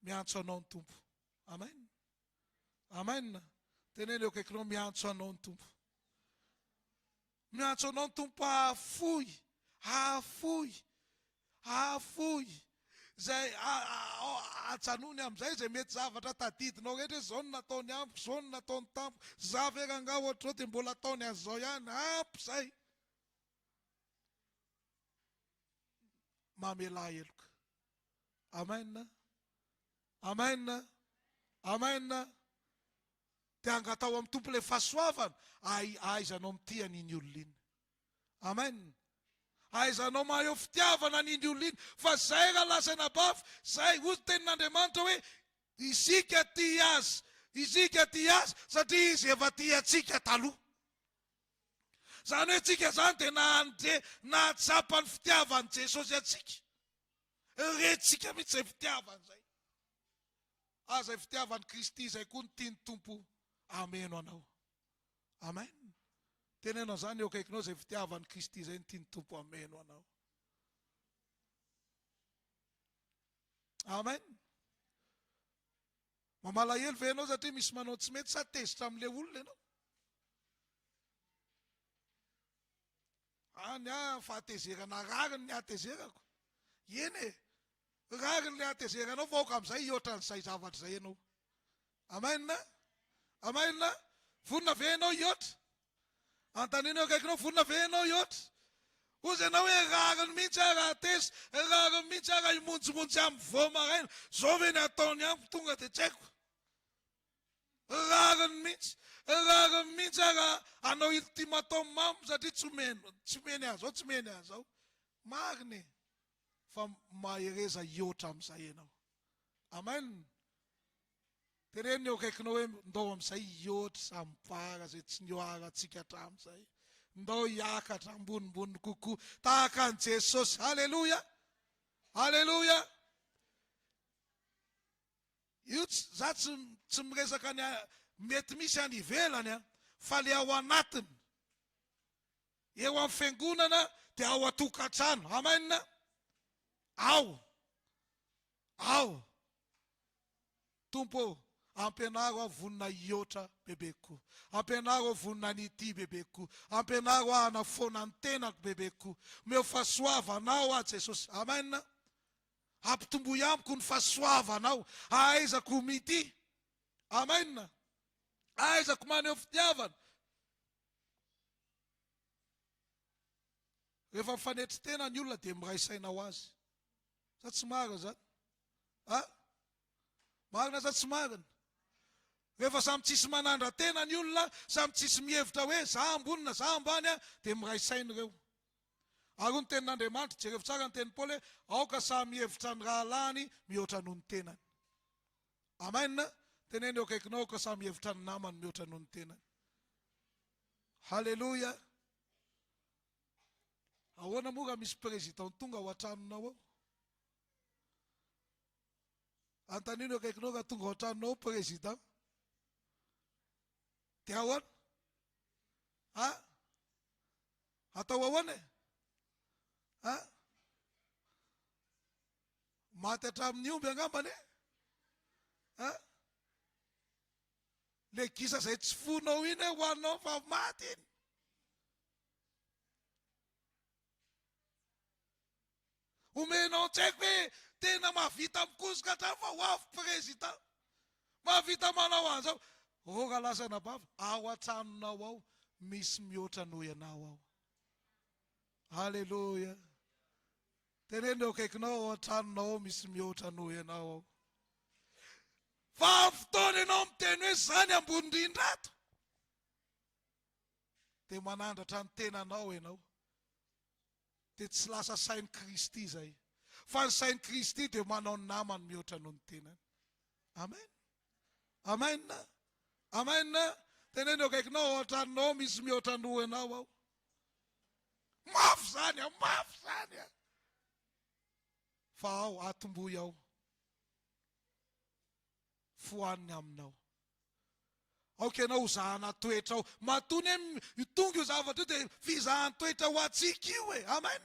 S1: Miantso anao ny Tompo. Amen. Amen. Teneno eo akaikinao miantso anao ny Tompo. Miantso anao ny Tompo hahafoy, hahafoy, hahafoy. Izay ajanony amin'izay izay mety zavatra tadidinao rehetra hoe izao no nataony amiko, izao no nataony tamiko, za ve rangaha ohatr'izao dia mbola ataony an'izao ihany. Ampy izay. Mamelà heloka. Amen. Amen Amen Dia angataho amin'ny Tompo ilay fahasoavana ahaizanao mitia an'iny olona iny. Amen Ahaizanao mahaeo fitiavana an'iny olona iny. Fa zay rahalahy sy anabavy, zay, hoy ny tenin'Andriamanitra hoe, isika tia azy, isika tia azy satria izy efa tia antsika taloha. Izany hoe tsika izany dia nandre, nahatsapa ny fitiavan'i Jesosy antsika. Rentsika mihitsy izay fitiavana izay. Ary izay fitiavan'i Kristy izay koa no tian'ny Tompo hameno anao. Amen. Teneno an'izany eo akaikinao izay fitiavan'i Kristy izay no tian'ny Tompo hameno anao. Amen. Mamalahelo ve ianao satria misy manao tsy mety sa tezitra amin'ilay olona ianao? Any aho fahatezerana rariny ny hatezerako. Eny e! Rariny ilay hatezeranao fa aoka amin'izay hihoatra an'izay zavatra izay ianao. Amen! Amen! Vonona ve ianao hihoatra? Antanino eo akaikinao, vonona ve ianao hihoatra? Hozy ianao hoe rariny mihitsy aho raha tezitra, rariny mihitsy aho raha himonjimonjy aminy vao maraina. Izao ve ny ataony amiko tonga dia tsy haiko. Rariny mihitsy, rariny mihitsy aho raha hanao ultimatum amiko satria tsy omeny, tsy omeny an'izao, tsy omeny an'izao. Marina e! Fa mahereza hihoatra amin'izay ianao. Amen! Teneno ny eo akaikinao hoe ndao amin'izay hihoatra samy bara izay tsy nihoarantsika hatramin'izay. Ndao hiakatra ambonimbony kokoa tahaka an'i Jesosy. Haleloia! Haleloia! Io tsy, za tsy tsy miresaka ny mety misy any ivelany an, fa le ao anatiny, eo amin'ny fiangonana dia ao an-tokantrano, amen, ao, ao. Tompo ô, ampianaro aho vonona hihoatra bebe kokoa, ampianaro aho vonona ny hitia bebe kokoa, ampianaro aho hanafoana ny tenako bebe kokoa, omeo fahasoavana aho Jesosy, amen. Ampitomboy amiko ny fahasoavanao, hahaizako mitia. Amen. Hahaizako maneho fitiavana. Rehefa mifanetry tena ny olona dia miray saina ho azy. Sa tsy marina izany? Ha? Marina sa tsy marina? Rehefa samy tsisy manandra-tena ny olona, samy tsisy mihevitra hoe za ambony na za ambany, dia miray saina ireo. Ary hoy ny tenin'Andriamanitra, jerevo tsara ny tenin'i Paoly hoe, aoka samy hihevitra ny rahalahiny mihoatra noho ny tenany. Amen! Teneno eo akaikinao, aoka samy hihevitra ny namany mihoatra noho ny tenany. Haleloia! Ahoana moa raha misy président tonga ao an-tranonao ao? Antanio ny akaikinao raha tonga ao an-tranonao ao président. Dia ahoana? Ha? Atao ahoana e? Ha? Maty hatramin'ny omby angambany e? Ha? Le gisa izay tsy fonao iny hoe hohaninao fa maty iny. Omenao tsy haiko hoe tena mahavita mikosoka hatrany fa ho avy président. Mahavita manao an'izao. Oh rahalahy sy anabavy, ao an-tranonao ao misy mihoatra noho ianao ao. Alléluia. Teneno eo akaikinao ao an-tranonao ao misy mihoatra noho ianao ao. Fa amin'ny fotoana ianao miteny hoe za ny ambony indrindra ato, dia manandratra ny tenanao ianao. Dia tsy lasa sain'i Kristy izay. Fa ny sain'i Kristy dia manao ny namany mihoatra noho ny tenany. Amen. Amen. Amen. Teneno eo akaikinao ao an-tranonao ao misy mihoatra noho ianao ao. Mafy izany a, mafy izany a. Fa ao, atombohy ao. Fohaniny aminao. Aoka ianao hozahana toetra ao. Matoa anie tonga io zavatra io dia fizahan-toetra ho antsika io e. Amen.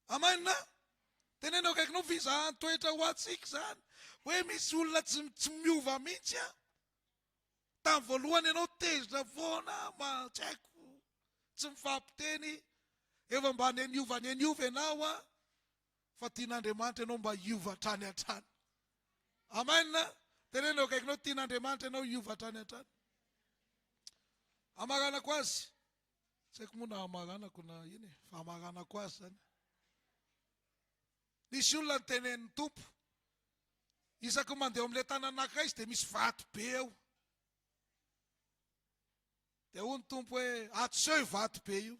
S1: Amen. Teneno akaikinao fizahan-toetra ho antsika izany. Hoe misy olona tsy tsy miova mihitsy an. Tamin'ny voalohany ianao tezitra foana, ma tsy haiko, tsy mifampiteny, efa mba neniova neniova ianao an, fa tian'Andriamanitra ianao mba hiova hatrany hatrany. Amen. Teneno eo akaikinao tian'Andriamanitra ianao hiova hatrany hatrany. Amaranako azy. Tsy haiko moa na amaranako na iny e, fa amaranako azy zany. Nisy olona nitenenin'ny Tompo. Isaky ny mandeha eo amin'ilay tanana anankiray izy dia misy vato be eo. Dia hoy ny Tompo hoe, Atoseo io vato be io.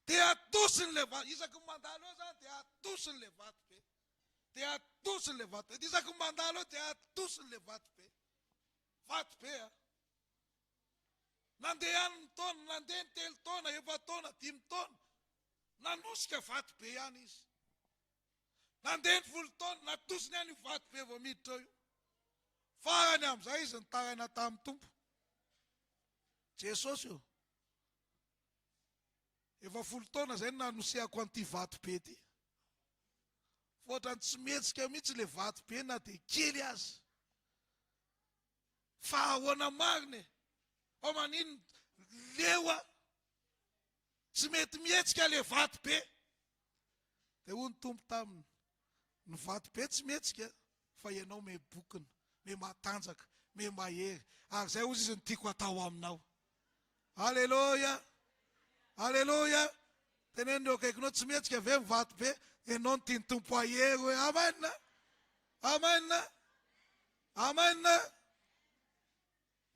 S1: Dia atosiny ilay vato. Isaky ny mandalo eo izany dia atosiny ilay vato be. Dia atosiny ilay vato be. Dia isaky ny mandalo eo dia atosiny ilay vato be. Vato be a. Nandeha ihany ny taona, nandeha ny telo taona, efa-taona, dimy taona. Nanosika vato be ihany izy. Nandeha ny 10 taona, natosiny ihany io vato be vao miditra ao io. Farany amin'izay izy nitaraina tamin'ny Tompo. Jesosy ô, efa 10 taona izay no nanosehako an'ity vato be ity. Fa ohatran'ny tsy mihetsika mihitsy ilay vato be na dia kely aza. Fa ahoana marina e? Fa maninona? Leo aho. Tsy mety mihetsika ilay vato be. Dia hoy ny Tompo taminy, Ny vato be tsy mihetsika, fa ianao me bokona, me matanjaka, me mahery. Ary izay hozy izy no tiako hatao aminao. Aleloia! Aleloia! Teneno ireo akaikinao, tsy mihetsika ve ny vato be? Ianao no tian'ny Tompo hahery hoe, Amen! Amen! Amen!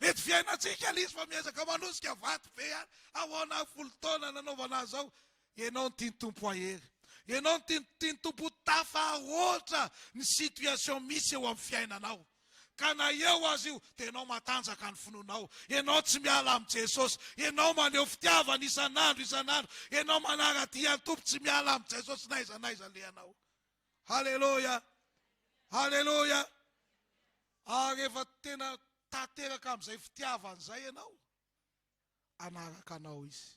S1: Mety fiainantsika ilay izy fa miezaka manosika vato be ihany. Ahoana aho 10 taona nanaovana azy zao? Ianao no tian'ny Tompo hahery. Ianao no tian'ny tian'ny Tompo ho tafahoatra ny situation misy eo amin'ny fiainanao. Ka na eo aza io dia ianao matanjaka ny finoanao. Ianao tsy miala amin'i Jesosy. Ianao maneho fitiavana isan'andro isan'andro. Ianao manara-dia ny Tompo tsy miala amin'i Jesosy n'aiza n'aiza alehanao. Haleloia! Haleloia! Ary rehefa tena tanteraka amin'izay fitiavana izay ianao, hanaraka anao Izy.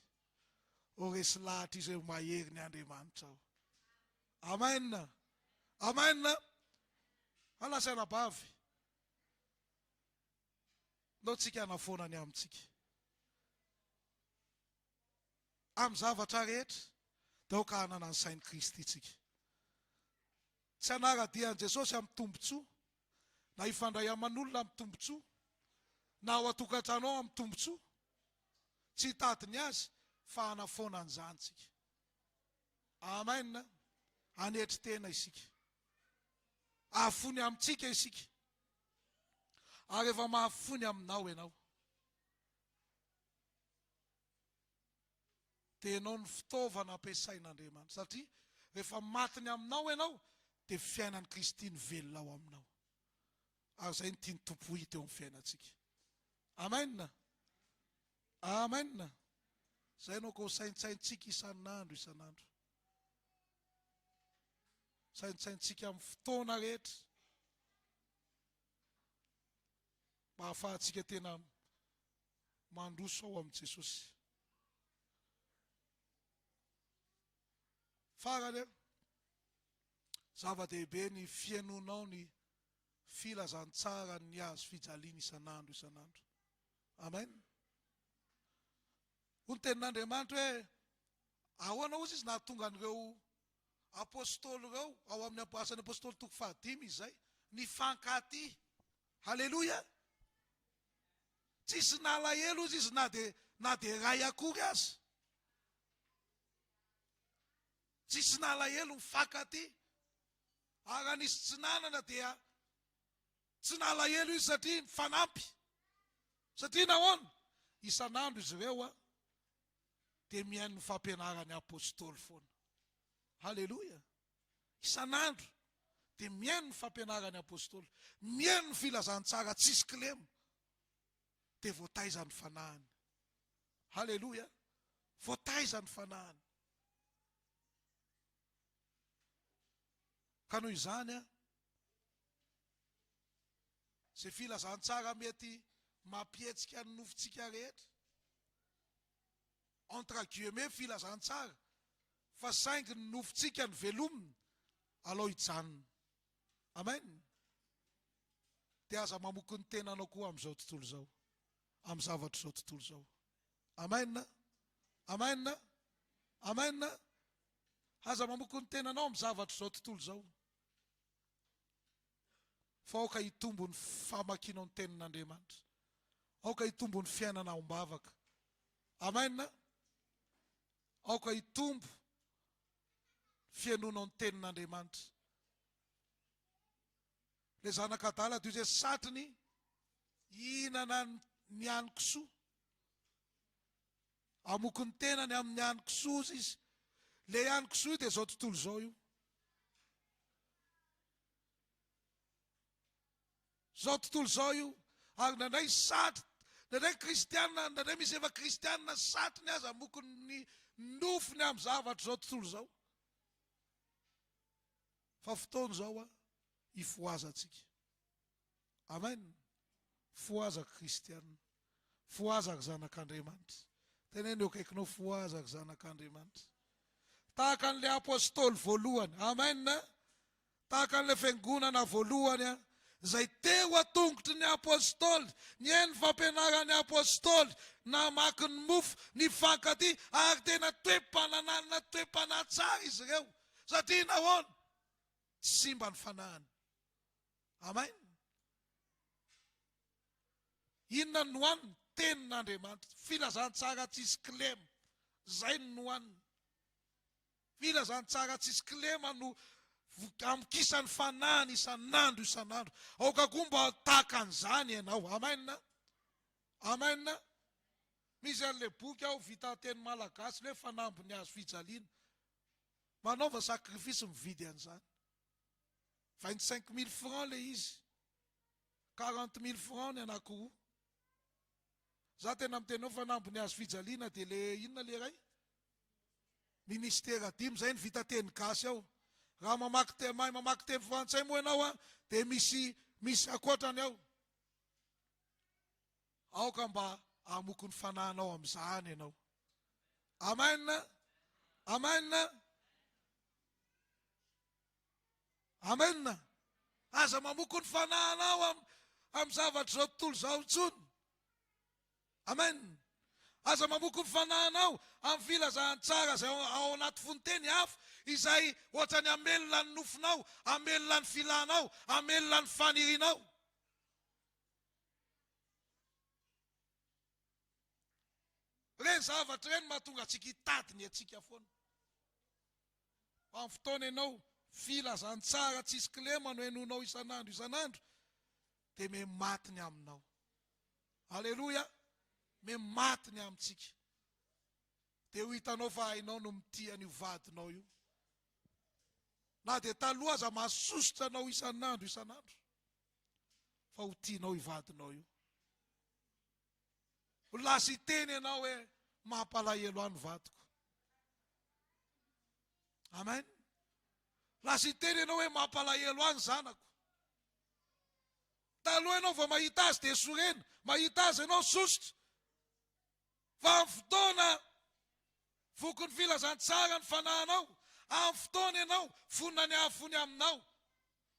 S1: Ho resy lahatra Izy hoe mahery ny Andriamanitra aho. Amen. Amen. Rahalahy sy anabavy, ndao tsika hanafoana ny amintsika. Amin'ny zavatra rehetra, dia aoka hanana ny sain'i Kristy tsika. Tsy hanara-dia an'i Jesosy amin'ny tombontsoa, na hifandray aman'olona amin'ny tombontsoa, na ao an-tokantrano ao amin'ny tombontsoa. Tsy hitady ny azy, fa hanafoana an'izany isika. Amen. Hanetry tena isika. Hahafoy ny amintsika isika. Ary efa mahafoy ny aminao ianao. dia ianao no fitaovana ampiasain'Andriamanitra satria rehefa maty ny aminao ianao dia fiainan'i Kristy no velona ao aminao. Ary izay no tian'ny Tompo ho hita eo amin'ny fiainantsika. Amen. Amen! Izay no aoka ho saintsaintsika isan'andro isan'andro. Saintsaintsika amin'ny fotoana rehetra mba hahafahantsika tena mandroso ao amin'i Jesosy. Farany, zava-dehibe ny fihainoanao ny filazantsaran'ny hazo fijaliana isan'andro isan'andro. Amen. Hoy ny tenin'Andriamanitra hoe, ahoana hozy izy nahatonga an'ireo apostoly ireo, ao amin'ny Asan'ny Apostoly toko fahadimy izay, nifankatia. Haleloia! Tsisy nalahelo hozy izy na dia na dia iray akory aza. Tsisy nalahelo nifankatia. Ary raha nisy tsy nanana dia tsy nalahelo izy satria nifanampy. Satria nahoana? Isan'andro izy ireo dia mihaino ny fampianaran'ny apostoly foana. Haleloia! Isan'andro dia mihaino ny fampianaran'ny apostoly, mihaino ny filazantsara tsisy kilema, dia voataiza ny fanahiny. Haleloia! Voataiza ny fanahiny. Ka noho izany, izay filazantsara mety mampihetsika ny nofontsika rehetra, entre guillemets filazantsara, fa saingy ny nofontsika no velomina, alao hijanona. Amen. Dia aza mamoky ny tenanao koa amin'izao tontolo izao, amin'ny zavatr'izao tontolo izao. Amen. Amen. Amen. Aza mamoky ny tenanao amin'ny zavatr'izao tontolo izao. Fa aoka hitombo ny famakianao ny tenin'Andriamanitra. Aoka hitombo ny fiainana ombavaka. Amen. Aoka hitombo ny fihainoanao ny tenin'Andriamanitra. Ilay zanak'adala dia izay satriny hihinana ny hanin-kisoa. Hamoky ny tenany amin'ny hanin-kisoa ozy izy. Ilay hanin-kisoa io dia izao tontolo izao io. Izao tontolo izao io. Ary indraindray satry, indraindray kristiana, indraindray misy efa kristiana satriny aza hamoky ny nofony amin'ny zavatra izao tontolo izao. Fa fotoana izao a, hifohazantsika. Amen! Fohaza ry kristiana. Fohaza ry zanak'Andriamanitra. Teneno eo akaikinao, fohaza ry zanak'Andriamanitra. Tahaka an'ilay apostoly voalohany. Amen! Tahaka an'ilay fiangonana voalohany izay teo an-tongotry ny apostoly, nihaino ny fampianaran'ny apostoly, namaky ny mofo, nifankatia, ary tena toe-pananana toe-panahy tsara izy ireo. Satria nahoana? Tsy simba ny fanahiny. Amen. Inona no nohaniny? Tenin'Andriamanitra. Filazantsara tsisy kilema. Izay no nohaniny. Filazantsara tsisy kilema no amokisan'ny fanahiny isan'andro isan'andro. Aoka koa mba ho tahaka an'izany ianao. Amen. Amen. Misy an'ilay boky ao vita teny malagasy ilay hoe Fanambin'ny hazo fijaliana. Manaova sacrifice mividy an'izany. 25 000 francs ilay izy. 40 000 francs ny anankiroa. Za tena miteny eo fanambin'ny hazo fijaliana dia le inona le iray? Ministera dimy zay ny vita teny gasy ao. Raha mamaky te mahay mamaky teny frantsay moa ianao a dia misy misy ankoatrany ao. Aoka mba hamoky ny fanahinao amin'izany ianao. Amen. Amen. Amen. Aza mamoky ny fanahinao am amin'ny zavatr'izao tontolo izao intsony. Amen. Aza mamoky ny fanahinao amin'ny filazantsara izay ao anaty fononteny hafa izay ohatran'ny hamelona ny nofinao, hamelona ny filanao, hamelona ny fanirianao. Ireny zavatra ireny mahatonga antsika hitady ny antsika foana. Amin'ny fotoana ianao filazantsara tsisy kilema no henoinao isan'andro isan'andro dia me maty ny aminao. Aleloia! Me maty ny amintsika. Dia ho hitanao fa hainao no mitia an'io vadinao io. Na dia taloha aza mahasosotra anao isan'andro isan'andro fa ho tianao io vadinao io. Ho lasa hiteny ianao hoe mampalahelo ahy ny vadiko. Amen. Lasa hiteny ianao hoe mampalahelo ahy ny zanako. Taloha ianao vao mahita azy dia sorena, mahita azy ianao sosotra. Fa amin'ny fotoana vokin'ny filazantsara ny fanahinao, amin'ny fotoana ianao vonona ny hahafony aminao,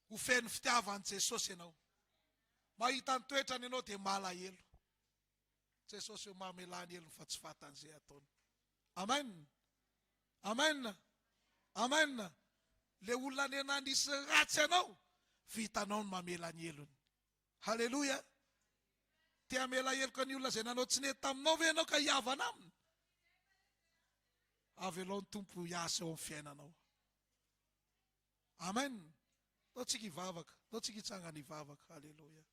S1: ho feno fitiavan'i Jesosy ianao. Mahita ny toetrany ianao dia malahelo. Jesosy eo mamelà ny helony fa tsy fantany izay ataony. Amen. Amen. Amen. Le olona anie nanisy ratsy anao, vitanao ny mamela ny helony. Haleloia. Te hamela heloka ny olona izay nanao tsy nety taminao ve ianao ka hihavana aminy? Avelao ny Tompo hiasa eo amin'ny fiainanao. Amen. Ndao tsika hivavaka, ndao tsika hitsangana hivavaka. Haleloia.